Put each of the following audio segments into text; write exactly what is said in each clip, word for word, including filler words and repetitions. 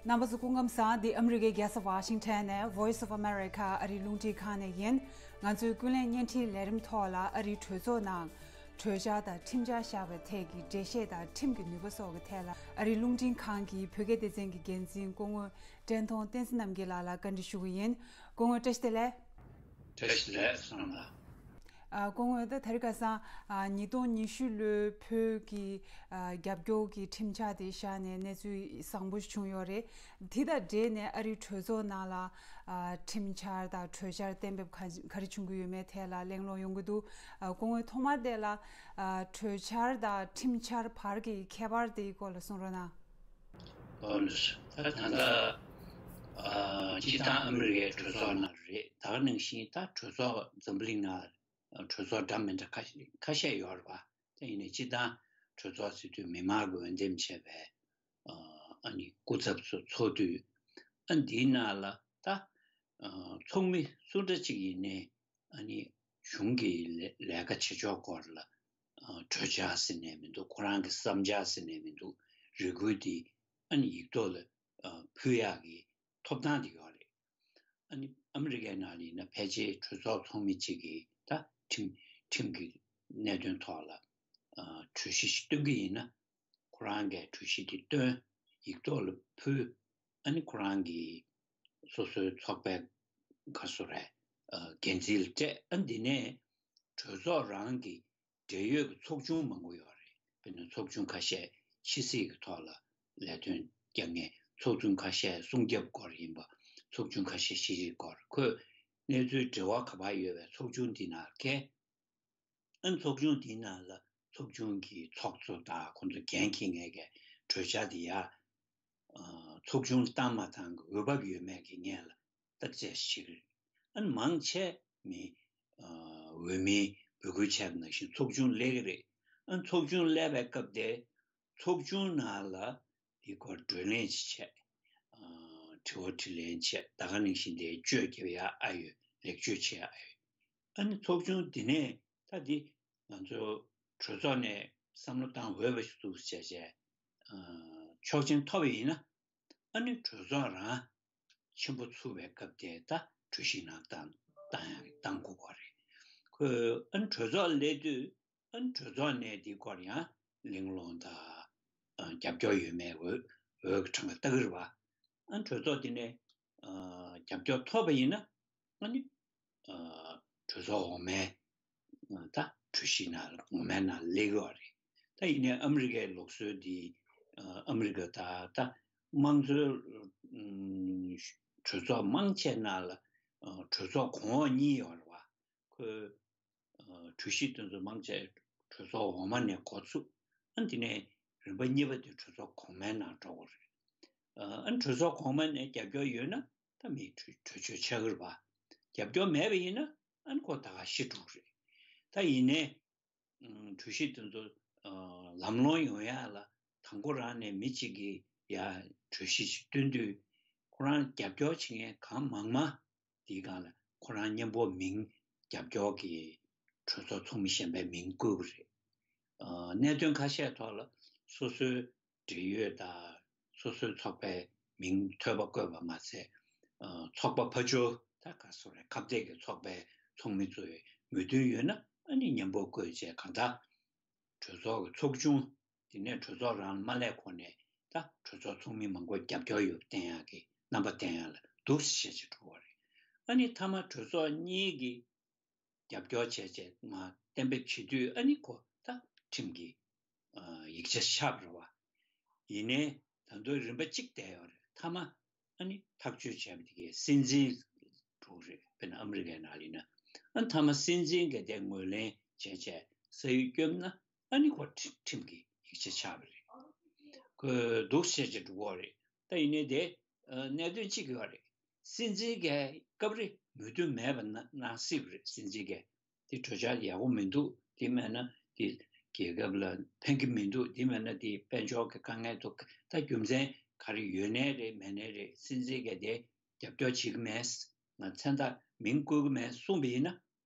རྣམ་པ་ཚོ་སྐུ་ཁམས་བཟང་། འདི་ཨ་མི་རི་ཀའི་རྒྱལ་ས་ཝ་ཤིང་ཊོན་ནས་Voice of America ཨ་རིའི་རླུང་འཕྲིན་ཁང་ནས་ཡིན། ང་ཚོའི་ཀུན་གླེང་བརྙན་འཕྲིན་ལས་རིམ་ཐོག་ལ་ཨ་རིའི་གྲོས་ཚོགས་ནང་གྲོས་འཆར་དང་ཁྲིམས་འཆར་བཞག་པའི་ཐད་ཀྱི་འགྲེལ་བཤད་དང་ཁྲིམས་ཀྱི་ནུས་པ་སོགས་ཀྱི་ཐད་ལ་ཨ་རིའི་རླུང་འཕྲིན་ཁང་གི་བོད་སྐད་སྡེ་ཚན་གྱི་འགན་འཛིན་སྐུ་ངོ་བཀྲས་མཐོང་བསྟན་འཛིན་རྣམ་རྒྱལ་ལགས་ལ་བཀའ་འདྲི་ཞུ་གི་ཡིན། སྐུ་ངོ་བཀྲ་ཤིས་བདེ་ལེགས། བཀྲ་ཤིས་བདེ་ལེགས་བསོད་ནམས་ལགས། ཨ། སྐུ་ངོ། ད་དེ་རིང་ཁ་སང་ཨ་ཉིས་སྟོང་ཉི་ཤུ་ལོའི་བོད་ཀྱི་ཨ་རྒྱབ་སྐྱོར་གྱི་ཁྲིམས་འཆར་དེ་བཞག་ནས་གནས་ཚུལ་བཟང་པོ་ཞིག་བྱུང་ཡོད་རེད། དེ་དང་འབྲེལ་ནས་ཨ་རིའི་གྲོས་ཚོགས་ནང་ལ་ཨ་ཁྲིམས་འཆར་དང་གྲོས་འཆར་གཏན་འབེབས་ག་ག་རེ་བྱུང་གི་ཡོད་མེད་ཐད་ལ་གླེང་སློང་ཡོང་གི་འདུག་ཨ། སྐུ་ངོ་ཐོག་མར་དེ་ལ་ཨ་གྲོས་འཆར་དང་ཁྲིམས་འཆར་བར་གྱི་ཁྱད་པར་དེའི་སྐོར་ལ་གསུང་རོགས་གནང་། ཨོ་ལགས་སོ། ད་ད་ལྟ་ཨ་སྤྱིར་བཏང་ཨ་མི་རི་ཀའི་གྲོས་ཚོགས་ནང་རེད། ད་ག་ནང་བཞིན་ད་གྲོས་ཚོགས་འཛམ་བུ་གླིང་ནང་གྲོས་ཚོགས་འདྲ་མི་འདྲ་ཁ་ཤས་ཁ་ཤས་ཡོད་རེད་པ། ད་ཡིན་ནའི་སྤྱིར་བཏང་གྲོས་ཚོགས་ཟེར་དུས་མི་མང་གིས་འོས་འདེམས་བྱས་པའི་ཨ་ཨ་ནི་སྐུ་ཚབ་ཚོ་ཚོགས་དུས། ཨ་འདིའི་ནང་ལ་ད་ཨ་ཚོགས་མི་སུ་འདྲ་ཅིག་ཡིན་ནའི་ཨ་ནི་གཞུང་གི་ལས་ལས་ཀ་བྱེད་ཕྱོགས་སྐོར་ལ་ཨ་གྲོས་འཆར་ཟེར་ནས་མི་འདུག་ཁོ་རང་གི་བསམ་འཆར་ཟེར་ནས་མི་འདུག་རེ་སྐུལ་དེ་ཨ་ནི་ཡིག་ཐོག་ལ་ཨ་ཕུལ་ཡག་གི་ཐོབ་ཐང་དེ་ཡོད་རེད། ཨ་ནི་ཨ་མི་རི་ཀའི་ནང་ལ་ཡིན་ན་ཕལ་ཆེར་གྲོས་ཚོགས་ཚོགས་མི་གཅིག་གིས་ད་ཁྲིམས་ཁྲིམས་ཀྱི་གནད་དོན་ཐོག་ལ་ཨ་གྲོས་གཞི་ཞིག་བཏོན་གྱི་ཡིན་ན། ཁོ་རང་གིས་གྲོས་གཞི་དེ་བཏོན། ཡིག་ཐོག་ལ་ཕུལ། ཨ་ནི་ཁོ་རང་གིས་སོ་སོའི་ཚོགས་པའི་ག་སོ་རེད། ཨ་འགན་འཛིན་ལ་སྤྲད། ཨ་འདི་ནས་གྲོས་ཚོགས་རང་གི་འབྲེལ་ཡོད་ཀྱི་ཚོགས་ཆུང་མང་པོ་ཡོད་རེད། དཔེར་ན་ཚོགས་ཆུང་ཁ་ཤས་ཕྱི་སྲིད་ཀྱི་ཐོག་ལ་ལས་དོན་རྒྱག་མཁན། ཚོགས་ཆུང་ཁ་ཤས་སྲུང་སྐྱོབ་སྐོར་ཡིན་པ། ཚོགས་ཆུང་ཁ་ཤས་ཤེས་རིག་སྐོར། ཁོས་གནས་ཚུལ་འབྲེལ་བ་ག་པར་ཡོད་པའི་ཚོགས་ཆུང་འདི་ནང་འཁེལ། ཨ་ནི་ཚོགས་ཆུང་འདིའི་ནང་ལ་ཚོགས་ཆུང་གི་ཚོགས་གཙོ་དང་ཁོང་ཚོ་འགན་འཁྱེར་མཁན་གྱི་གྲོས་འཆར་འདི་ཡ་ཚོགས་ཆུང་ལ་བཏང་མ་བཏང་གི་འོས་བབ་ཡོད་མེད་ཀྱི་སྔོན་ལ་བརྟག་དཔྱད་ཞིག་རེད། ཨ་ནི་མང་ཆེ་མི་འོས་མིའི་འབོད་སྐུལ་བྱས་པ་ནང་བཞིན་ཚོགས་ཆུང་སླེབས་ཀྱི་རེད། ཨ་ནི་ཚོགས་ཆུང་སླེབས་པའི་སྐབས་དེ་ཚོགས་ཆུང་ནང་ལ་འདི་སྐོར་བགྲོ་གླེང་ཅིག་བྱས། ཨ་དྲི་བ་དྲིས་ལན་བྱས། ད་ག་ནང་བཞིན་དེ་བཅོས་རྒྱབ་ཡ་ཨ་ཡོད། ལེགས་བཅོས་བྱས་ཨ་ཡོད། ཨ་ནི་ཚོགས་ཆུང་འདི་ནས་ད་འདི་ང་ཚོ་གྲོས་ཚོགས་ནས་བསམ་བློ་བཏང་འོས་པ་ཞིག་འདུག་ཟེར་བྱས། ཨ་ཆོག་མཆན་ཐོབ་པ་ཡིན་ན། ཨ་ནི་གྲོས་ཚོགས་རང་ཆེན་པོ་ཚུགས་པའི་སྐབས་དེ་ད་གྲོས་གཞི་ནང་བཏང་བཏང་ཡང་བཏང་དགོས་པ་རེད། ཁོས་ཨ་ནི་གྲོས་ཚོགས་སླེབས་དུས་ཨ་ནི་གྲོས་ཚོགས་ནས་འདི་སྐོར་ཡང་གླེང་སློང་དང་རྒྱབ་སྐྱོར་ཡོད་མེད་འོས་འོས་ཀྱི་གྲངས་ཀ་ལྟ་གི་རེད་པ། ཨ་ནི་གྲོས་ཚོགས་དེ་ནས་རྒྱབ་སྐྱོར་ཐོབ་པ་ཡིན་ན་ཨ་ནི་གྲོས་ཚོགས་འོག་མའི་ད་གྲོས་གཞི་ནང་འོག་མའི་ནང་སླེབས་ཡོད་རེད། ད་ཡིན་ནའི་ཨ་མི་རི་ཀའི་ལུགས་སྲོལ་འདི་ཨ་མི་རི་ཀ་ད་ད་དམངས་གཙོའི་གྲོས་ཚོགས་མང་ཆེ་ནང་ལ་གྲོས་ཚོགས་གོང་འོག་གཉིས་ཡོད་རེད་པ། ཁོས་གྲོས་གཞི་དེ་ཚོ་མང་ཆེ་གྲོས་ཚོགས་འོག་མ་ནས་འགོ་ཚུགས། ཨ་དེ་ནས་རིམ་པ་གཉིས་པ་དེ་གྲོས་ཚོགས་གོང་མའི་ནང་འགྲོ་དགོས་རེད། ཨ་གྲོས་ཚོགས་གོང་མ་ནས་རྒྱབ་སྐྱོར་ཡོད་ན་ད་མི་གྲོས་གྲོས་ཆོད་ཆགས་ཀྱི་རེད་པ། རྒྱབ་སྐྱོར་མེད་པ་ཡིན་ན་ཨ་ཁོ་ད་ག་ཤི་འགྲོ་གི་རེད། ད་ཡིན་ནའི་གྲོས་གཞི་དེ་ཚོ་ལམ་ལྷོང་ཡོང་ཡ་ལ་དང་པོ་རང་ནས་མི་གཅིག་གིས་ཡ་གྲོས་གཞི་ཞིག་བཏོན་དུས་ཁོ་རང་རྒྱབ་སྐྱོར་བྱེད་མཁན་གང་མང་མང་དེའི་སྒང་ལ་ཁོ་རང་མཉམ་པོ་མིང་རྒྱབ་སྐྱོར་གྱི་གྲོས་ཚོགས་ཚོགས་མི་གཞན་པའི་མིང་བཀོད་ཀྱི་རེད། ཨ་གནད་དོན་ཁ་ཤས་ཐོག་ལ་སོ་སོའི་འབྲེལ་ཡོད་དང་སོ་སོའི་ཚོགས་པའི་མིང་ཐོས་པ་བཀོད་པ་མ་ཚད། ཨ་ཚོགས་པ་ཕར་ཕྱོགས་ད་ག་སོ་རེད། ཁ་གཏད་ཀྱི་ཚོགས་པའི་ཚོགས་མི་ཚོའི་མོས་མཐུན་ཡོད་ན་ཨ་ནི་མཉམ་པོ་བཀོད་བྱས། གང་ལྟར་གྲོས་ཚོགས་ཀྱི་ཚོགས་ཆུང་དེ་ནས་གྲོས་ཚོགས་རང་མ་སླེབས་གོང་ནས་ད་གྲོས་ཚོགས་ཚོགས་མི་མང་པོ་རྒྱབ་སྐྱོར་ཡོད་བསྟན་ཡག་གི་རྣམ་པ་བསྟན་ཡག་ལ་འདུག་སེ་བྱས་བྱས་འགྲོ་བ་རེད། ཨ་ནི་མཐའ་མ་གྲོས་ཚོགས་གཉིས་ཀྱིས་རྒྱབ་སྐྱོར་བྱས་བྱས་མར་གཏན་འབེབས་བྱེད་དུས་ཨ་ནི་ཁོ་ད་ཁྲིམས་ཀྱི་ཨ་ཡིག་ཆ་ཆགས་རེད་པ། ཡིན་ནའི་ད་དུང་རིམ་པ་གཅིག་བསྡད་ཡོད་རེད། མཐའ་མ་ཨ་ནི་ཐག་གཅོད་བྱས་པ་དེ་གའི་སྲིད་འཛིན་འགྲོ་གི་རེད། དཔེར་ན་ཨ་མི་རི་ཀའི་ནང་ལ་ཡིན་ན། ཨ་མཐའ་མ་སྲིད་འཛིན་གྱིས་དེ་ངོས་ལེན་བྱས་བྱས་ས་ཡིག་བསྐྱོན་ན་ཨ་ནི་ཁོ་ཁྲི་ཁྲིམས་ཀྱི་ཡིག་ཆ་ཆགས་པ་རེད། ཁོས་འདུག་སེ་བྱས་བྱས་འགྲོ་གི་རེད། ད་ཡིན་ནའི་དེ་ཨ་གནད་དོན་གཅིག་ཡོད་རེད། སྲིད་འཛིན་གྱིས་སྐབས་རེ་མོས་མཐུན་མེད་པ་གནང་གནང་སྲིད་པ་རེད། སྲིད་འཛིན་གྱིས་དེ་གྲོས་འཆར་ཡག་པོ་མི་འདུག་དེ་མེད་ན་དེ་རྒྱལ་ཁབ་ལ་ཕན་གྱི་མི་འདུག་དེ་མེད་ན་དེ་དཔལ་འབྱོར་གྱི་དཀའ་ངལ་འདུག་ད་རྒྱུ་མཚན་ག་རེ་ཡོད་ནའི་རེད་མེད་ནའི་རེད། སྲིད་འཛིན་གྱིས་དེ་རྒྱབ་སྐྱོར་བྱེད་ཀྱི་མེད། ང་མཚན་རྟགས་མིང་བཀོད་ཀྱི་མེད་གསུངས་པ་ཡིན་ན་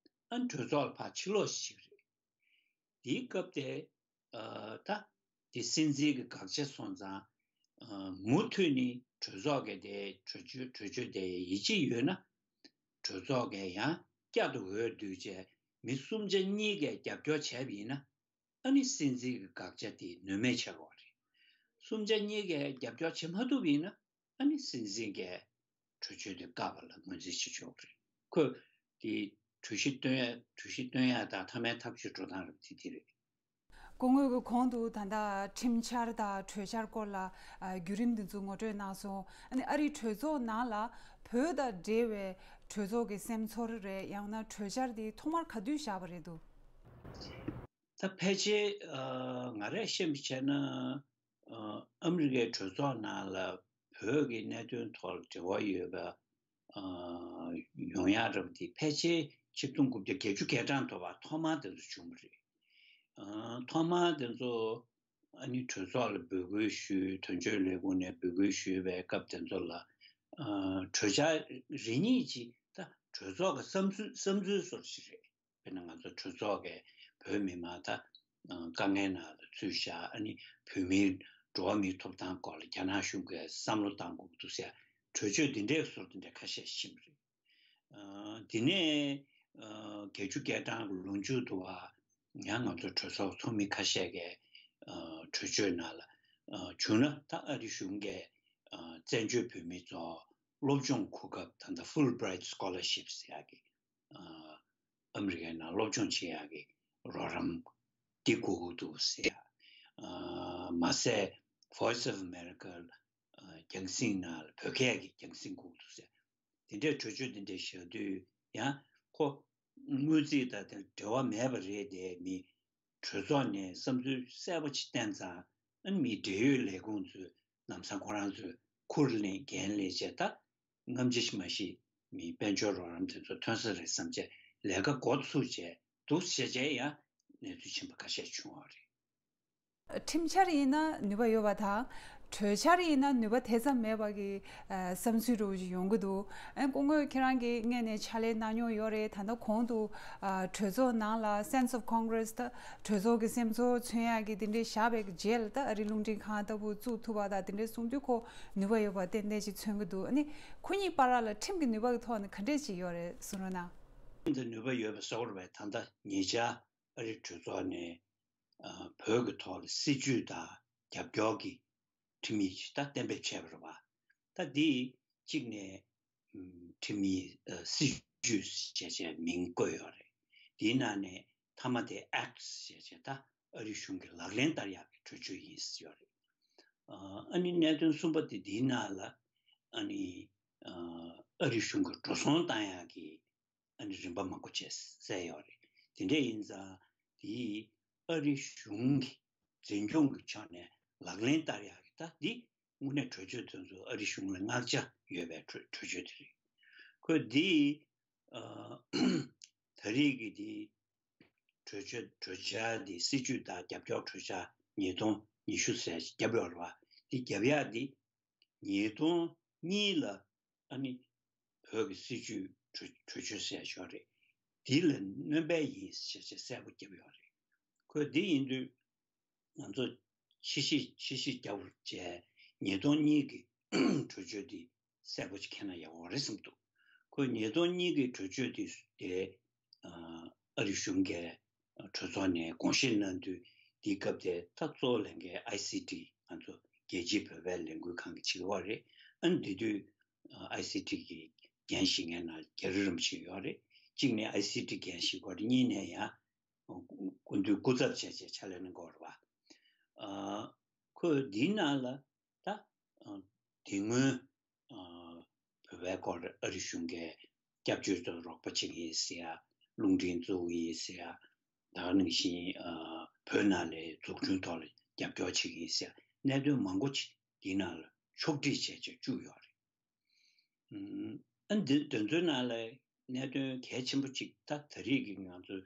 ཨ་གྲོས་ཚོགས་ལ་ཕར་ཕྱིར་ལོག་ཞིག་རེད། དེའི་སྐབས་དེ་ཨ་ད་དེ་སྲིད་འཛིན་གྱི་དགག་བྱ་སོང་ཙང་ ཨ་མུ་མཐུད་ནས་གྲོས་ཚོགས་ཀྱི་དེ་གྲོས་ཆོད་གྲོས་ཆོད་དེ་ཡིད་ཆེས་ཡོད་ན། གྲོས་ཚོགས་ཀྱིས་ཡང་བསྐྱར་དུ་འོས་བསྡུ་བྱས་མི་གསུམ་ཆ་གཉིས་ཀས་རྒྱབ་སྐྱོར་བྱས་པ་ཡིན་ན། ཨ་ནི་སྲིད་འཛིན་གྱི་དགག་བྱ་དེ་ནུས་མེད་ཆགས་ཀྱི་ཡོད་རེད། གསུམ་ཆ་གཉིས་ཀས་རྒྱབ་སྐྱོར་བྱེད་མ་ཐུབ་པ་ཡིན་ན། ཨ་ནི་སྲིད་འཛིན་གྱིས་གྲོས་ཆོད་དེ་བཀག་པ་ལ་ངོས་འཛིན་བྱེད་ཆོག་གི་རེད། ཁོས་དེ་གྲོས་གཞི་བཏོན་ཡ་གྲོས་གཞི་བཏོན་ཡ་དང་མཐའ་མའི་ཐབས་ཤེས་འགྲོ་སྟངས་རབ་དེ་དེ་རེད། སྐུ་ངོ་གི་གོང་དུ་ད་ལྟ་ཁྲིམས་འཆར་དང་གྲོས་འཆར་སྐོར་ལ་ཨ་བརྒྱུད་རིམ་འདི་ཚོ་ངོ་སྤྲོད་གནང་སོང་། ཨ་ནི་ཨ་རིའི་གྲོས་ཚོགས་ནང་ལ་བོད་དང་འབྲེལ་བའི་གྲོས་ཚོགས་ཀྱི་སེམས་ཚོར་རེད། ཡང་ན་གྲོས་འཆར་འདི་ཐོག་མར་ག་དུས་བཞག་པ་རེད་འདུག་ད་ཕལ་ཆེར་ཨ་ང་རས་ཤེས་པ་བྱས་ན། ཨ་ཨ་མི་རི་ཀའི་གྲོས་ཚོགས་ནང་ལ་བོད་ཀྱི་གནད་དོན་ཐོག་ལ་འབྲེལ་བ་ཡོད་པ་ཨ་ཡོང་ཡག་རབ་དེ་ཕལ་ཆེར་ཆིག་སྟོང་དགུ་བརྒྱ་བརྒྱད་ཅུ་གྱ་གྲངས་ཐོག་བར་ཐོག་མར་དེ་ཚོ་བྱུང་བ་རེད། ཨ་ཐོག་མར་དེ་ཚོ་ཨ་ནི་གྲོས་ཚོགས་ལ་འབོད་སྐུལ་ཞུས། དོན་གཅོད་ལས་ཁུངས་ནས་འབོད་སྐུལ་ཞུས་པའི་སྐབས་དེ་ཚོ་ལ་ཨ་གྲོས་འཆར་རེ་གཉིས་ཅིག་ད་གྲོས་ཚོགས་ཀྱི་བསམ་ཚུལ་བསམ་ཚུལ་སོར་ཞིག་རེད། དཔེར་ན་ང་ཚོ་གྲོས་ཚོགས་ཀྱིས་བོད་མི་མང་ད་དཀའ་ངལ་ནང་ལ་ཚུད་བཞག་ཨ་ནི་བོད་མིའི་འགྲོ་བ་མིའི་ཐོབ་ཐང་སྐོར་ལ་རྒྱ་ནག་གཞུང་གིས་བསམ་བློ་གཏང་དགོས་འདུག་ཟེར་གྲོས་ཆོད་འདི་འདྲའི་སོར་འདི་འདྲ་ཁ་ཤས་ཕྱིན་པ་རེད། ཨ་དེ་ནས་ཨ་བརྒྱད་ཅུ་གྱ་གྲངས་ལོ་མཇུག་ཏུ་བ་ཡང་ང་ཚོ་གྲོས་ཚོགས་ཚོགས་མི་ཁ་ཤས་ཀྱིས་ཨ་གྲོས་ཆོད་ནང་ལ་ཨ་བྱུང་ན་ད་ཨ་རི་གཞུང་གིས་ཨ་བཙན་བྱོལ་བོད་མི་ཚོ་སློབ་སྦྱོང་གོ་སྐབས་ད་ལྟ་Fulbright Scholarship་ཟེར་ཡག་གི་ཨ་ཨ་མི་རི་ཀའི་ནང་སློབ་སྦྱོང་བྱེད་ཡག་གི་རོགས་རམ་འདི་དགོས་ཀྱི་འདུག་ཟེར། ཨ་མ་ཟད་Voice of America་ཨ་རྒྱང་སྲིང་ནང་ལ་བོད་སྐད་ཀྱི་རྒྱང་སྲིང་དགོས་ཀྱི་འདུག་ཟེར། དེ་འདྲའི་གྲོས་ཆོད་དེ་འདྲ་བཞག་དུས་ཡང་ཁོ་དངུལ་རྩིས་དང་དེ་འབྲེལ་བ་མེད་པ་རེད་དེ། མི་གྲོས་ཚོགས་ནས་བསམ་ཚུལ་གསལ་པོ་ཅིག་བསྟན་ཙང་ཨ་ནི་མི་འབྲེལ་ཡོད་ལས་ཁུངས་ཚོས་ལམ་སང་ཁོ་རང་ཚོས་ཁུར་ལེན་འགན་ལེན་བྱས། ད་སྔ་ཕྱི་མ་ཤེས་མི་དཔལ་འབྱོར་རོགས་རམ་དེ་ཚོ་ཐོན་ས་རེད་བསམ་བྱས་ལས་ཀ་འགོ་ཚུགས་བྱས་འདུག་ཟེར་བྱས་ཡང་གནས་ཚུལ་ཕྱིན་པ་ཁ་ཤས་བྱུང་བ་རེད། ཁྲིམས་འཆར་ཡིན་ན་ནུས་པ་ཡོད་པ་དང་། གྲོས་འཆར་ཡིན་ན་ནུས་པ་དེ་ཙམ་མེད་པ་གི་ཨ་བསམ་ཚུལ་འདྲ་བོ་ཞིག་ཡོང་གི་འདུག་ཨ་སྐུ་ངོ་ཁྱེད་རང་གིས་སྔོན་ནས་ཕྱག་ལས་གནང་མྱོང་ཡོད་རེད། ད་ལྟ་གོང་དུ་ཨ་གྲོས་ཚོགས་ནང་ལ་Sense of Congress་ད་གྲོས་ཚོགས་ཀྱི་སེམས་ཚོར་མཚོན་ཡག་གི་དེ་འདྲའི་བཞག་པའི་རྗེས་ལ་ད་ཨ་རི་རླུང་འཕྲིན་ཁང་ལྟ་བུ་བཙུགས་ཐུབ་པ་དང་དེ་འདྲའི་གསུང་དུས་ཁོ་ནུས་པ་ཡོད་པ་ཏན་ཏན་ཞིག་མཚོན་གྱི་འདུག་ཨ་ནི་ཁོ་གཉིས་བར་ལ་ཁྲིམས་ཀྱི་ནུས་པ་གི་ཐོག་ནས་ག་འདྲས་ཞིག་ཡོད་རེད་གསུང་རོགས་གནང་། ཁྲིམས་ཀྱི་ནུས་པ་ཡོད་པ་བཟོ་དགོས་རེད་པས། ད་ལྟ་ཉེ་ཆར་ཨ་རི་གྲོས་ཚོགས་ནས་ཨ་བོད་ཀྱི་ཐོག་ལ་སྲིད་ཇུས་དང་རྒྱབ་སྐྱོར་གྱི་ཁྲིམས་ཡིག་ཅིག་ད་གཏན་འབེབས་བྱས་པ་རེད་པ། ད་འདི་གཅིག་ནས་ཨམ་ཁྲིམས་ཡིག་ཨ་སྲིད་ཇུས་ཞེས་བྱས་མིང་བཀོད་ཡོད་རེད། དེའི་ནང་ནས་མཐའ་མ་དེ་Act་ཞེས་བྱས་ད་ཨ་རི་གཞུང་གིས་ལག་ལེན་བསྟར་ཡག་གི་གྲོས་ཆོད་ཡིན་ཟེར་ཡོད་རེད། ཨ་ནི་གནད་དོན་གསུམ་པ་དེ་འདིའི་ནང་ལ་ཨ་ནི་ཨ་ཨ་རི་གཞུང་གིས་འགྲོ་སོང་བཏང་ཡག་གི་ཨ་ནི་རིམ་པ་མང་པོ་བྱས་གསལ་ཡོད་རེད། དེ་འདྲ་ཡིན་ཙང་དེ་ཨ་རི་གཞུང་གི་འཛིན་སྐྱོང་གི་ཕྱོགས་ནས་ལག་ལེན་བསྟར་ཡག་གི་ད་འདི་དངོས་གནས་གྲོས་ཆོད་དེ་ཚོ་ཨ་རི་གཞུང་ལ་མངགས་བྱ་ཡོད་པའི་གྲོས་གྲོས་ཆོད་དེ་རེད། ཁོས་འདི་ཨ་ད་རེས་ཀྱི་འདི་གྲོས་ཆོད་གྲོས་འཆར་འདི་སྲིད་ཇུས་དང་རྒྱབ་སྐྱོར་གྲོས་འཆར་ཉིས་སྟོང་ཉི་ཤུ་ཟེར་བརྒྱབ་ཡོད་རེད་པ། འདི་རྒྱབ་ཡག་འདི་ཉིས་སྟོང་གཉིས་ལ་ཨ་ནི་བོད་ཀྱི་སྲིད་ཇུས་གྲོས་གྲོས་ཆོད་ཟེར་ཞོར་རེད། འདི་ལ་སྣོན་པ་ཡིན་ཞེས་བྱས་གསལ་པོ་བརྒྱབ་ཡོད་རེད། ཁོས་འདི་ཡིན་དུས་ང་ཚོ་ཕྱི་བཤིག་ཕྱི་བཤིག་རྒྱབ་བྱས་ཉིས་སྟོང་གཉིས་ཀྱི་གྲོས་ཆོད་འདི་གསལ་པོ་ཅིག་མཁྱེན་ན་ཡག་པོ་རེད་བསམ་འདུག་ཁོས་ཉིས་སྟོང་གཉིས་ཀྱི་གྲོས་ཆོད་འདི་དེ་ཨ་ཨ་རི་གཞུང་གིས་གྲོས་ཚོགས་ནས་དགོངས་བཞེས་གནང་དུས་འདིའི་སྐབས་དེ་ད་གཙོ་བོ་ལེན་མཁན་ཨའི་སི་ཊི་ང་ཚོ་རྒྱལ་སྤྱིའི་བོད་པའི་ལས་འགུལ་ཁང་གི་ཆེད་དུ་རེད། ཨ་ནི་དེ་དུས་ཨའི་སི་ཊི་གི་འགན་བཞེས་མཁན་ནང་རྒྱ་རི་རིན་པོ་ཆེ་ཡོད་རེད། གཅིག་ནས་ཨའི་སི་ཊི་འགན་བཞེས་ཀྱི་ཡོད་རེད། གཉིས་ནས་ཡང་སྐུ་མདུན་སྐུ་ཚབ་བྱས་བྱས་ཕྱག་ལས་གནང་གི་ཡོད་རེད་པ། ཨ་ཁོས་འདིའི་ནང་ལ་ད་ཨ་དེ་སྔོན་ཨ་བོད་པའི་སྐོར་ཨ་རི་གཞུང་གིས་སྐྱབས་བཅོལ་ཚོར་རོགས་པ་བྱེད་ཀྱི་ཡིན་ཟེར་ཡ། རླུང་འཕྲིན་བཙུགས་ཀྱི་ཡིན་ཟེར་ཡ། ད་ག་ནང་བཞིན་ཨ་བོད་ནང་ལ་འཛུགས་སྐྲུན་ཐོག་ལ་རྒྱབ་སྐྱོར་བྱེད་ཀྱི་ཡིན་ཟེར་ཡ། གནད་དོན་མང་པོ་ཅིག་འདིའི་ནང་ལ་ཕྱོགས་སྒྲིག་བྱས་བྱས་བཅུག་ཡོད་རེད། ཨ་འདི་དེ་ཚོའི་ནང་ལ་གནད་དོན་གལ་ཆེན་པོ་གཅིག་ད་ད་རེས་ཀྱི་ང་ཚོ་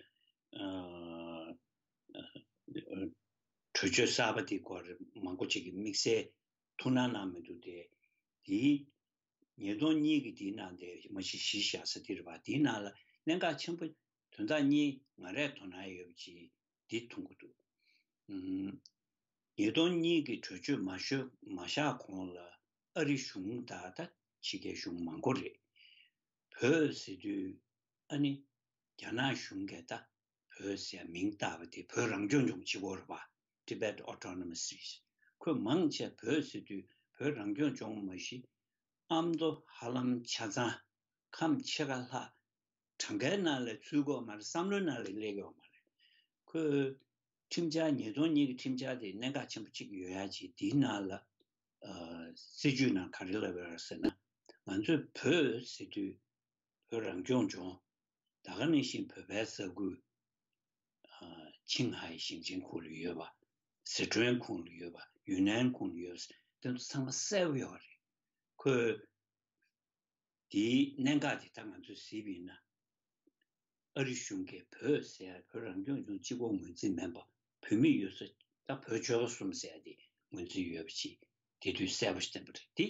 ཨ་ཨ་གྲོས་ཆོད་གསར་པ་དེའི་སྐོར་མང་པོ་ཅིག་གིས་དམིགས་བསལ་ཐུགས་སྣང་གནང་མི་འདུག་སྟེ། དེའི་ཉིས་སྟོང་གཉིས་ཀྱི་དེའི་ནང་དེ་མ་གཞི་གཞི་བཞག་ས་དེ་རེད་པ། དེའི་ནང་ལ་གནད་འགག་ཆེན་པོ་དོན་དག་གཉིས་ང་རས་དོ་སྣང་ཡོད་པ་ཅིག་འདི་མཐོང་གི་འདུག་ཨུམ། ཉིས་སྟོང་གཉིས་ཀྱི་གྲོས་ཆོད་མ་ཤོད་མ་བཞག་གོང་ལ་ཨ་རི་གཞུང་དང་ད་ཕྱི་རྒྱལ་གཞུང་མང་པོ་རེད། བོད་ཟེར་དུས་ཨ་ནི་རྒྱ་ནག་གཞུང་གིས་ད་བོད་ཟེར་མིང་བཏགས་པ་དེ་བོད་རང་སྐྱོང་ལྗོངས་གཅིག་པོ་རེད་པ། Tibet Autonomous Region། ཁོས་མང་ཆེ་བོད་ཟེར་དུས་བོད་རང་སྐྱོང་ལྗོངས་མ་གཞི་ཨ་མདོ་ཧ་ལམ་ཆ་ཚང་ཁམས་ཕྱེད་ཀ་ལྷག་གྲངས་ཀའི་ནང་ལ་ཚུད་ཀྱི་ཡོད་མ་རེད། བསམ་བློའི་ནང་ལ་སླེབས་ཀྱི་ཡོད་མ་རེད། ཁོས་ཁྲིམས་འཆར་ཉིས་སྟོང་གཉིས་ཀྱི་ཁྲིམས་འཆར་དེ་གནད་འགག་ཆེན་པོ་གཅིག་ཡོད་ཡ་གཅིག་དེའི་ནང་ལ་ཨ་སྲིད་ཇུས་ནང་ག་རེ་ལབ་ཡོད་རེད་ཟེར་ན། ང་ཚོས་བོད་ཟེར་དུས་བོད་རང་སྐྱོང་ལྗོངས། ད་ག་ནང་བཞིན་བོད་པའི་ས་ཁུལ་ཨ་ཆིང་ཧའེ་ཞིང་ཆེན་ཁོངས་ལ་ཡོད་པ། སི་ཁྲོན་ཁོངས་ལ་ཡོད་པ། ཡུན་ནན་ཁོངས་ལ་ཡོད་པ། དེ་ཚོ་ཚང་མ་གསལ་པོ་ཡོད་རེད། ཁོས་དེའི་གནད་འགག་དེ་ད་ང་ཚོས་གཟིགས་པ་ཡིན་ན། ཨ་རི་གཞུང་གིས་བོད་ཟེར་ཡ་བོད་རང་སྐྱོང་ལྗོངས་གཅིག་པོ་ངོས་འཛིན་མིན་པ། བོད་མི་ཡོད་ས་ད་བོད་ཆོལ་ཁ་གསུམ་ཟེར་ཡ་དེ་ངོས་འཛིན་ཡོད་པ་ཅིག་དེ་དུས་གསལ་པོ་ཞིག་བསྟན་པ་རེད་དེ།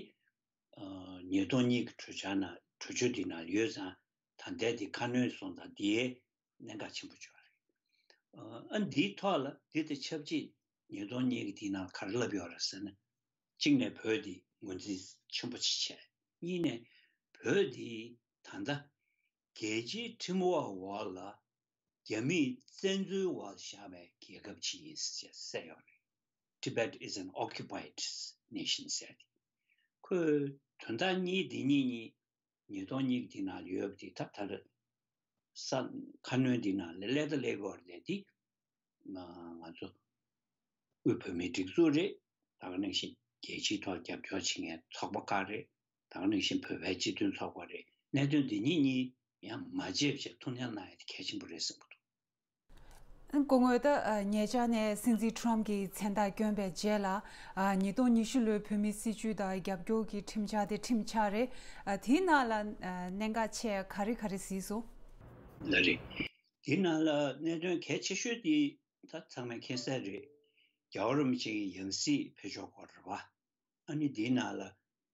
ཨ་ཉིས་སྟོང་གཉིས་ཀྱི་གྲོས་འཆར་ནང་གྲོས་ཆོད་འདི་ནང་ཡོད་ཙང་ད་ལྟའི་འདི་ཁ་སྣོན་སོང་ཙང་འདིའི་གནད་འགག་ཆེན་པོ་ཅིག་རེད། ཨ་འདིའི་ཐོག་ལ་འདི་དང་ཆབས་ཅིག་ཉིས་སྟོང་གཉིས་ཀྱི་འདི་ནང་ག་རེ་ལབ་ཡོད་རེད་ཟེར་ན། གཅིག་ནས་བོད་འདི་ངོས་འཛིན་ཆེན་པོ་ཅིག་བྱས། གཉིས་ནས་བོད་འདི་ད་ལྟ་རྒྱལ་སྤྱིའི་ཁྲིམས་དབང་འོག་ལ་རྒྱ་མིས་བཙན་འཛུལ་འོག་བཞག་པའི་རྒྱལ་ཁབ་ཅིག་ཡིན་ཞེས་གསལ་ཡོད་རེད། Tibet is an occupied nation ཟེར་ཏེ། ཁོས་དོན་དག་གཉིས་འདི་གཉིས་གཉིས་ཉིས་སྟོང་གཉིས་ཀྱི་འདི་ནང་ཡོད་པ་དེ་ད་ལྟ་ས་ཁ་སྣོན་འདི་ནང་ལ་སླེབས་ད་སླེབས་ཡོད་རེད་དེ། ང་ཚོ་དབུས་བོད་མིའི་སྒྲིག་འཛུགས་རེད། ད་ག་ནང་བཞིན་རྒྱལ་སྤྱིའི་ཐོག་རྒྱབ་སྐྱོར་བྱེད་མཁན་ཚོགས་པ་ཁག་རེད། ད་ག་ནང་བཞིན་བོད་པའི་སྤྱི་མཐུན་ཚོགས་པ་རེད། གནད་དོན་འདི་གཉིས་གཉིས་ཡང་མ་བརྗེད་བྱས་ཐུགས་མཉམ་གནང་ཡ་དེ་གལ་ཆེན་པོ་རེད་བསམ་གྱི་འདུག་སྐུ་ངོ། ད་ཉེ་ཆར་ནས་སྲིད་འཛིན་ཁྲོམ་གྱིས་མཚན་རྟགས་བསྐྱོན་པའི་རྗེས་ལ། ཉིས་སྟོང་ཉི་ཤུ་ལོའི་བོད་མིའི་སྲིད་བྱུས་དང་རྒྱབ་སྐྱོར་གྱི་ཁྲིམས་འཆར་དེ་ཁྲིམས་འཆར་རེད། དེའི་ནང་ལ་གནད་འགག་ཆེ་ག་རེ་ག་རེ་གཟིགས་སོང་། ལགས་རེད། དེའི་ནང་ལ་གནད་དོན་གལ་ཆེ་ཤོས་དེ་ད་ཚང་མས་མཁྱེན་གསལ་རེད། རྒྱལ་བ་རིན་པོ་ཆེའི་ཡང་སྲིད་ཕེབས་ཕྱོགས་སྐོར་རེད་བ། ཨ་ནི་འདིའི་ནང་ལ་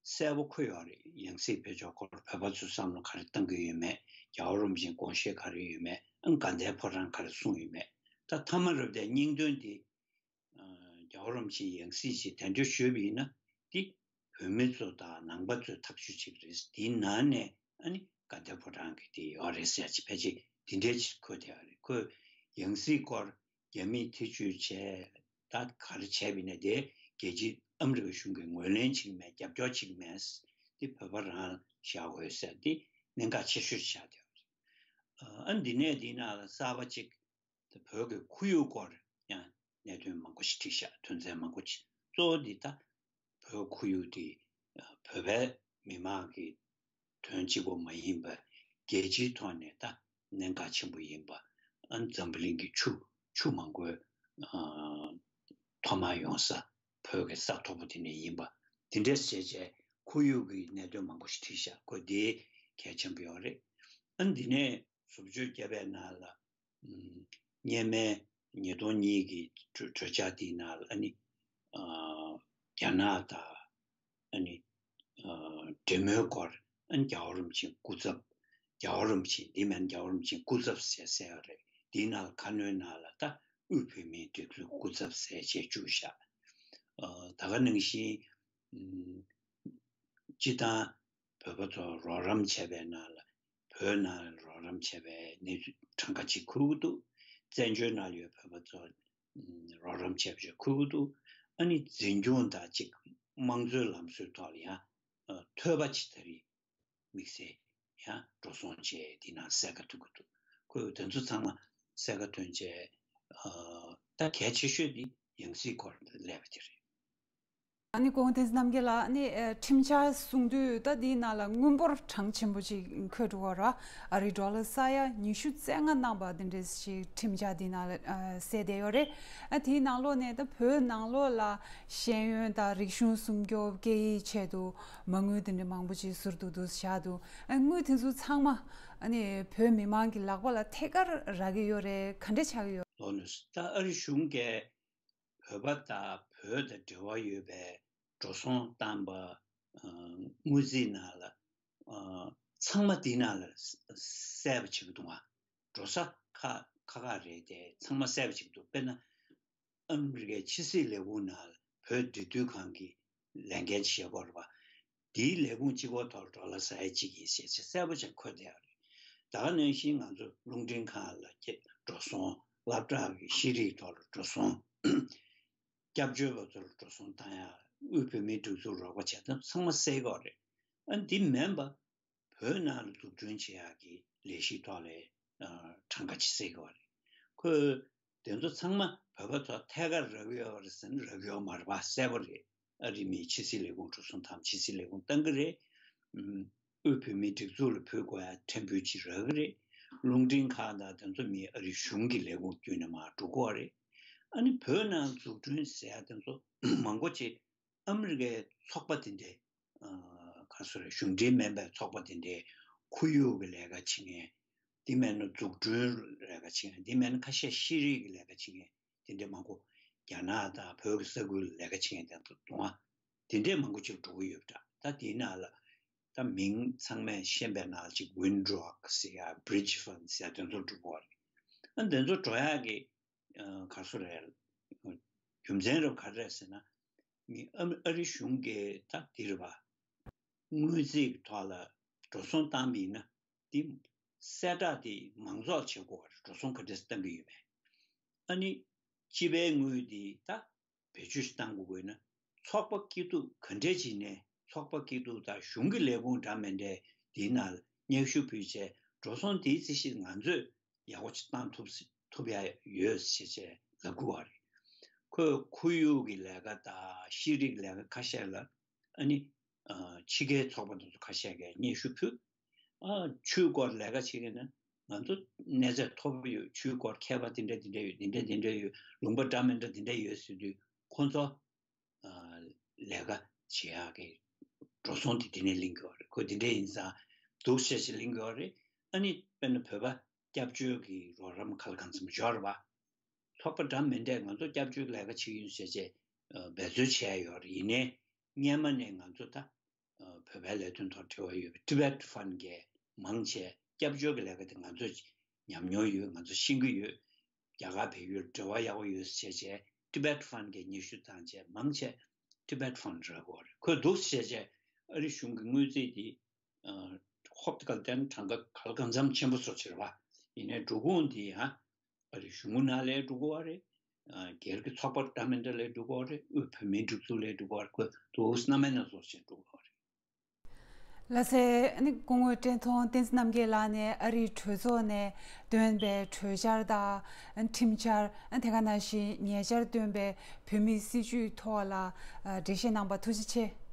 གསལ་པོ་འཁོད་ཡོད་རེད། ཡང་སྲིད་ཕེབས་ཕྱོགས་སྐོར་བོད་པ་ཚོས་བསམ་བློ་ག་རེ་བཏང་གི་ཡོད་མེད། རྒྱལ་བ་རིན་པོ་ཆེའི་དགོངས་བཞེད་ག་རེ་ཡོད་མེད། ཨ་དགའ་ལྡན་ཕོ་བྲང་ག་རེ་གསུངས་ཡོད་མེད། ད་མཐའ་མ་རབ་དེ་སྙིང་དོན་འདི་རྒྱལ་བ་རིན་པོ་ཆེའི་ཡང་སྲིད་ཅིག་གདན་འདྲེན་ཞུས་པ་ཡིན་ན་འདི་བོད་མི་ཚོ་དང་ནང་པ་ཚོའི་ཐབས་ཇུས་ཅིག་རེད། འདིའི་ནང་ནས་ཨ་ནི་དགའ་ལྡན་ཕོ་བྲང་གི་དེ་ཡོད་རེད་ཟེར་ཅིག་ཕལ་ཆེར་འདི་འདྲའི་ཅིག་འཁོད་བསྡད་ཡོད་རེད། ཁོས་ཡང་སྲིད་སྐོར་རྒྱ་མིས་ཐེ་བྱུས་བྱས། ད་ག་རེ་བྱས་པ་ཡིན་ན་དེ་རྒྱལ་སྤྱིའི་ཨ་མི་རི་ཀ་གཞུང་གིས་ངོས་ལེན་བྱེད་ཀྱི་མེད། རྒྱབ་སྐྱོར་བྱེད་ཀྱི་མེད། དེ་བོད་པ་རང་བཞག་དགོས་ཟེར་དེ་གནད་འགག་ཆེ་ཤོས་ཆགས་བསྡད་ཡོད་རེད། ཨ་འདི་ནས་འདིའི་ནང་ལ་གསར་པ་གཅིག་དེ་བོད་ཀྱི་ཁོར་ཡུག་སྐོར་ཡང་གནད་དོན་མང་པོ་ཞིག་བྲིས་ཤག་དོན་ཚན་མང་པོ་ཅིག་གཙོ་བོ་འདི་ད་བོད་ཁོར་ཡུག་དེ་བོད་པའི་མི་མང་གི་དོན་གཅིག་པོ་མ་ཡིན་པར་རྒྱལ་སྤྱིའི་ཐོག་ནས་ད་གནད་འགག་ཆེན་པོ་ཡིན་པ། ཨ་འཛམ་བུ་གླིང་གི་ཆུ་ཆུ་མང་པོའི་ཨ་ཐོག་མར་ཡོང་ས་བོད་ཀྱི་ས་མཐོ་པོ་དེ་ནས་ཡིན་པ། དེ་འདྲས་བྱས་བྱས་ཁོར་ཡུག་གི་གནད་དོན་མང་པོ་ཞིག་བྲིས་ཤག་ཁོ་དེ་གལ་ཆེན་པོ་ཡོད་རེད། ཨ་འདི་ནས་ཟུར་བརྗོད་བརྒྱབ་པའི་ནང་ལ། ཨམ། སྔོན་མའི་ཉིས་སྟོང་གཉིས་ཀྱི་གྲོས་གྲོས་འཆར་དེའི་ནང་ལ་ཨ་ནི། ཨ། རྒྱ་ནག་དང་ཨ་ནི། ཨ། འབྲེལ་མོལ་སྐོར་ཨ་ནི་རྒྱལ་བ་རིན་པོ་ཆེའི་སྐུ་ཚབ། རྒྱལ་བ་རིན་པོ་ཆེ་འདི་མིན་རྒྱལ་བ་རིན་པོ་ཆེའི་སྐུ་ཚབ་ཟེར་ཟེར་བ་རེད། དེའི་ནང་ལ་ཁ་སྣོན་ནང་ལ་ད་དབུས་བོད་མིའི་སྒྲིག་འཛུགས་སྐུ་ཚབ་ཟེར་བྱས་བཅུག་ཤག་ཨ། ད་ག་ནང་བཞིན། ཨམ། སྤྱི་བཏང་བོད་པ་ཚོ་རོགས་རམ་བྱས་པའི་ནང་ལ་བོད་ནང་ལ་རོགས་རམ་བྱས་པའི་གནས་ཚུལ་གྲངས་ཀ་གཅིག་འཁོད་ཀྱི་འདུག་བཙན་བྱོལ་ནང་ཡོད་བོད་པ་ཚོ་རོགས་རམ་བྱས་པ་ཞིག་འཁོད་ཀྱི་འདུག་ཨ་ནི་འཛིན་སྐྱོང་དང་གཅིག་དམངས་གཙོའི་ལམ་སྲོལ་ཐོག་ལ་ཡང་ཐོས་པ་ཅིག་ད་རེས་དམིགས་བསལ་ཡང་འགྲོ་སོང་བྱས་དེ་ནང་གསལ་ཁ་ཐུག་གི་འདུག་ཁོས་དེ་ཚོ་ཚང་མ་གསལ་ཁ་ཐོན་བྱས། ད་གལ་ཆེ་ཤོས་དེ་ཡང་སྲིད་སྐོར་སླེབས་པ་དེ་རེད། ཨ་ནི་སྐུ་ངོ་བསྟན་འཛིན་རྣམ་རྒྱལ་ལགས། ཨ་ནི་ཨ་ཁྲིམས་འཆར་གསུང་དུས་ད་འདིའི་ནང་ལ་དངུལ་འབོར་གྲངས་ཆེན་པོ་ཅིག་འཁོད་འགྲོ་བ་ར། ཨ་རིའི་ཌོ་ལར་ས་ཡ་ཉི་ཤུ་རྩ་ལྔ་གནང་བ་འདི་འདྲ་ཞིག་ཁྲིམས་འཆར་འདིའི་ནང་ལ་ཨ་གསལ་བསྡད་ཡོད་རེད། ཨ་དེའི་ནང་ལོགས་ནས་ད་བོད་ནང་ལོགས་ལ་ཤེས་ཡོན་དང་རིག་གཞུང་སྲུང་སྐྱོབ་སྐད་ཡིག་ཆེད་དུ་མ་དངུལ་འདི་འདྲ་མང་པོ་ཅིག་ཟུར་དུ་འདུག་བཞག་འདུག་ཨ་དངུལ་དེ་ཚོ་ཚང་མ་ཨ་ནི་བོད་མི་མང་གི་ལག་པ་ལ་ཐད་ཀར་རག་གི་ཡོད་རེད། ག་འདྲ་ཆགས་ཀྱི་ཡོད། ལོ་ནས་ད་ཨ་རི་གཞུང་གིས་བོད་པ་དང་བོད་དང་འབྲེལ་བ་ཡོད་པའི་འགྲོ་སོང་བཏང་པ། ཨ་དངུལ་རྩིས་ནང་ལ། ཨ་ཚང་མ་དེའི་ནང་ལ་གསལ་པོ་བྱེད་ཀྱི་འདུག་ཨ། འགྲོ་ས་ཁག་ཁག་ཁག་རེད་དེ་ཚང་མ་གསལ་པོ་བྱེད་ཀྱི་འདུག་དཔེར་ན། ཨ་མི་རི་ཀའི་ཕྱི་སྲིད་ལས་ཁུངས་ནང་བོད་འབྲེལ་མཐུད་ཁང་གི་ལས་འགན་བཞེས་ཀྱི་ཡོད་རེད་པ། དེའི་ལས་ཁུངས་གཅིག་པོ་ཐོག་ལ་ཌོ་ལར་ཟ་ཡ་གཅིག་ཡིན་ཞེས་བྱས་གསལ་པོ་བྱས་འཁོད་བསྡད་ཡོད་རེད། ད་ག་ནང་བཞིན་ང་ཚོ་རླུང་འཕྲིན་ཁང་ལ་འགྲོ་སོང་། སློབ་གྲྭ་གི་ཤེས་རིག་ཐོག་ལ་འགྲོ་སོང་། སྐྱབས་བཅོལ་བ་ཚོར་འགྲོ་སོང་བཏང་ཡ། དབུས་བོད་མིའི་སྒྲིག་འཛུགས་རོགས་པ་བྱས་ཐབས་ཚང་མ་སེལ་གྱི་ཡོད་རེད། ཨ་ནི་དེ་མིན་པ། བོད་ནང་ལ་འཛུགས་སྐྲུན་བྱེད་ཡག་གི་ལས་གཞིའི་ཐོག་ལ་ཨ་གྲངས་ཀ་ཅིག་སེལ་གྱི་ཡོད་རེད། ཁོས་དེ་ཚོ་ཚང་མ་བོད་པ་ཚོ་ཐད་ཀར་རག་གི་ཡོད་རེད་ཟེར་ན་རག་གི་ཡོད་མ་རེད་པ། གསལ་པོ་རེད། ཨ་རི་མིའི་ཕྱི་སྲིད་ལས་ཁུངས་འགྲོ་སོང་བཏང་། ཕྱི་སྲིད་ལས་ཁུངས་བཏང་གི་རེད། ཨུམ། དབུས་བོད་མིའི་སྒྲིག་འཛུགས་ལ་ཕུལ་དགོས་ཡ་ཕྲན་བུ་ཅིག་རག་གི་རེད། རླུང་འཕྲིན་ཁང་དང་དེ་ཚོ་མིའི་ཨ་རི་གཞུང་གི་ལས་ཁུངས་བརྒྱུད་ནས་མར་འགྲོ་གི་ཡོད་རེད། ཨ་ནི་བོད་ནང་འཛུགས་སྐྲུན་ཟེར་ཡ་དེ་ཚོ་མང་པོ་ཅིག་ཨ་མི་རི་ཀའི་ཚོགས་པ་དེ་འདྲའི། ཨ། ག་རེ་ཟེར། གཞུང་འབྲེལ་མིན་པའི་ཚོགས་པ་དེ་འདྲའི་ཁོར་ཡུག་གི་ལས་ཀ་བྱེད་མཁན། དེ་མིན་ན་འཛུགས་སྐྲུན་ལས་ཀ་བྱེད་མཁན། དེ་མིན་ན་ཁ་ཤས་ཤེས་རིག་གི་ལས་ཀ་བྱེད་མཁན་དེ་འདྲའི་མང་པོ། རྒྱ་ནག་དང་བོད་ཀྱི་ས་ཁུལ་ལ་ལས་ཀ་བྱེད་མཁན་དེ་ཚོ་འདུག་ཨ། དེ་འདྲའི་མང་པོ་ཅིག་འགྲོ་གི་ཡོད་པ་འདྲ། ད་དེའི་ནང་ལ་ད་མིང་ཚང་མས་ཤེས་པའི་ནང་ལ་ཅིག་ཝིན་རོག་ཟེར་ཡ། བྷི་རི་ཇི་ཕན་ཌི་ཟེར་ཡ་དེ་ཚོ་འགྲོ་གི་ཡོད་རེད། ཨ། དེ་ཚོ་འགྲོ་ཡག་གི་ཨ། ག་རེ་ཟེར་རེད། རྒྱུ་མཚན་རབ་ག་རེ་རེད་ཟེར་ན། མི་ཨ་ཨ་རི་གཞུང་གིས་ད་འདི་རེད་པ། དངུལ་རྩིས་ཀྱི་ཐོག་ལ་འགྲོ་སོང་བཏང་བ་ཡིན་ན། འདི་གསལ་བསྒྲགས་དེ་མང་ཚོགས་བྱེད་དགོས་པ་རེད། འགྲོ་སོང་ག་འདྲས་བཏང་གི་ཡོད་མེད། ཨ་ནི་སྤྱི་པའི་དངུལ་འདི་ད་བེད་སྤྱོད་བཏང་དགོས་ན། ཚོགས་པ་སྐྱིད་སྡུག་ག་འདྲས་བྱས་ནས། ཚོགས་པ་སྐྱིད་སྡུག་དང་གཞུང་གི་ལས་ཁུངས་འདྲ་མི་འདྲ་དེའི་ནང་ལ་སྙན་ཞུ་ཕུལ་བྱས། འགྲོ་སོང་དེའི་རྩིས་གཞི་ང་ཚོས་ཡག་པོ་ཅིག་བཏང་ཐུབ་ཐུབ་ཡ་ཡོད་ཟེར་བྱས་ལབ་དགོས་པ་རེད། ཁོས་ཁོར་ཡུག་གི་ལས་ཀ་དང་ཤེས་རིག་ལས་ཀ་ཁ་ཤས་ལ། ཨ་ནི་ཕྱི་རྒྱལ་ཚོགས་པ་དེ་ཚོ་ཁ་ཤས་ཀྱིས་སྙན་ཞུ་ཕུལ། ཨ། ཆུའི་སྐོར་ལས་ཀ་བྱེད་མཁན་ན་ང་ཚོ་གནས་ཚད་མཐོ་པོ་ཡོད། ཆུའི་སྐོར་མཁས་པ་དེ་འདྲ་དེ་འདྲ་ཡོད། དེ་འདྲ་དེ་འདྲ་ཡོད། ལུང་པ་འདྲ་མི་འདྲ་དེ་འདྲ་ཡོད་ཟེར་དུས། ཁོང་ཚོ་ཨ། ལས་ཀ་བྱེད་ཡག་གི་འགྲོ་སོང་དེ་དེ་ནས་ལེན་གྱི་ཡོད་རེད། ཁོ་དེ་འདྲ་ཡིན་ཙང་འདུག་བྱས་བྱས་ལེན་གྱི་ཡོད་རེད། ཨ་ནི་དཔེར་ན་བོད་པ་སྐྱབས་བཅོལ་གྱི་རོགས་རམ་ག་ལ་གང་འཚམ་ཡོད་རེད་པ། ཚོགས་པ་འདྲ་མི་འདྲས་ང་ཚོ་སྐྱབས་བཅོལ་ལས་ཀ་བྱེད་ཀྱི་ཡིན་ཟེར་བྱས་འབད་རྩོལ་བྱས་ཡོད་རེད། ཡིན་ནའི་སྔོན་མ་ནས་ང་ཚོ་ད་བོད་པའི་ལས་དོན་ཐོག་འབྲེལ་བ་ཡོད་པའི་ཊི་བེཊ་ཕན་ཌི་གིས་མང་ཆེ་སྐྱབས་བཅོལ་གྱི་ལས་ཀ་དེ་ང་ཚོས་ཉམས་མྱོང་ཡོད། ང་ཚོ་ཤེས་ཀྱི་ཡོད། རྒྱ་གར་བལ་ཡུལ་འབྲེལ་བ་ཡག་པོ་ཡོད་ཟེར་བྱས་ཊི་བེཊ་ཕན་ཌི་གིས་སྙན་ཞུ་བཏང་བྱས་མང་ཆེ་ཊི་བེཊ་ཕན་ཌི་རག་གི་ཡོད་རེད། ཁོས་འདུག་ཟེར་བྱས་ཨ་རི་གཞུང་གི་དངུལ་རྩིས་དེ་ཧོབ་ཏེ་ག་ལ་བལྟས་ན་གྲངས་ཀ་ག་ལ་གང་འཚམ་ཆེན་པོ་བཟོ་བྱས་རེད་པ། ཡིན་ནའི་འགྲོ་ཁུངས་དེ་ཡང་ཨ་རི་གཞུང་ནང་ལ་འགྲོ་གི་ཡོད་རེད། སྒེར་གྱི་ཚོགས་པ་འདྲ་མི་འདྲ་ལ་འགྲོ་གི་ཡོད་རེད། དབུས་བོད་མིའི་སྒྲིག་འཛུགས་ལ་འགྲོ་གི་ཡོད་རེད། ཁོས་འདུག་སེ་སྣ་མིན་སྣ་ཚོགས་བྱས་འགྲོ་གི་ཡོད་རེད། ལགས་སེ། ཨ་ནི་སྐུ་ངོ་བཀྲས་མཐོང་བསྟན་འཛིན་རྣམ་རྒྱལ་ལགས་ནས་ཨ་རིའི་གྲོས་ཚོགས་ནས་བཏོན་པའི་གྲོས་འཆར་དང་ཁྲིམས་འཆར། ཨ། དེ་ག་ནང་བཞིན་ཉེ་ཆར་བཏོན་པའི་བོད་མིའི་སྲིད་བྱུས་ཐོག་ལ་འགྲེལ་བཤད་གནང་བར་ཐུགས་རྗེ་ཆེ།